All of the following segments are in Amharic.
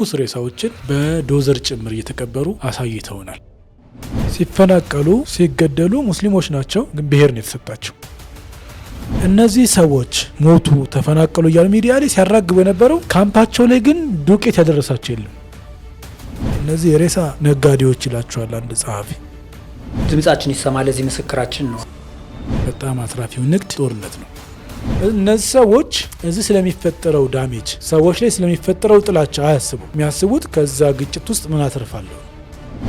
ትኩስ ሬሳዎችን በዶዘር ጭምር እየተቀበሩ አሳይተውናል። ሲፈናቀሉ ሲገደሉ ሙስሊሞች ናቸው፣ ግን ብሔር ነው የተሰጣቸው። እነዚህ ሰዎች ሞቱ፣ ተፈናቀሉ እያሉ ሚዲያ ላይ ሲያራግቡ የነበረው ካምፓቸው ላይ ግን ዱቄት ያደረሳቸው የለም። እነዚህ የሬሳ ነጋዴዎች ይላቸዋል አንድ ጸሐፊ። ድምጻችን ይሰማል። ለዚህ ምስክራችን ነው። በጣም አትራፊው ንግድ ጦርነት ነው። እነዚህ ሰዎች እዚህ ስለሚፈጠረው damage፣ ሰዎች ላይ ስለሚፈጠረው ጥላቻ አያስቡ። የሚያስቡት ከዛ ግጭት ውስጥ ምን አትርፋለሁ።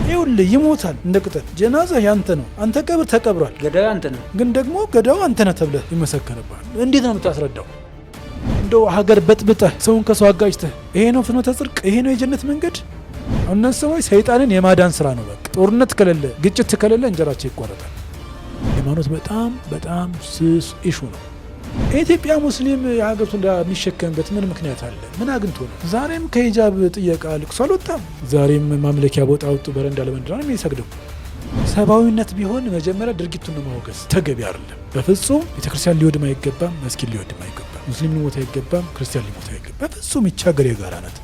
ይኸውልህ ይሞታል እንደ ቅጠል። ጀናዛ ያንተ ነው። አንተ ቀብር ተቀብሯል። ገዳዩ አንተ ነህ፣ ግን ደግሞ ገዳዩ አንተ ነህ ተብለህ ይመሰከርብሃል። እንዴት ነው የምታስረዳው? እንደው ሀገር በጥብጠህ ሰውን ከሰው አጋጭተህ ይሄ ነው ፍኖተ ጽድቅ፣ ይሄ ነው የጀነት መንገድ? እነዚህ ሰዎች ሰይጣንን የማዳን ስራ ነው። በቃ ጦርነት ከሌለ፣ ግጭት ከሌለ እንጀራቸው ይቋረጣል። ሃይማኖት በጣም በጣም ስስ issue ነው። የኢትዮጵያ ሙስሊም የሀገሪቱ እንደሚሸከምበት ምን ምክንያት አለ? ምን አግኝቶ ነው? ዛሬም ከሂጃብ ጥየቃ ልቅሶ አልወጣም። ዛሬም ማምለኪያ ቦታ ወጡ በረንዳ ለበረንዳ ነው የሚሰግደው። ሰብአዊነት ቢሆን መጀመሪያ ድርጊቱን ማውገዝ ተገቢ አይደለም። በፍጹም ቤተክርስቲያን ሊወድም አይገባም፣ መስጊድ ሊወድም አይገባም፣ ሙስሊም ሊሞት አይገባም፣ ክርስቲያን ሊሞት አይገባም። በፍጹም ይቺ ሀገር የጋራ ናት።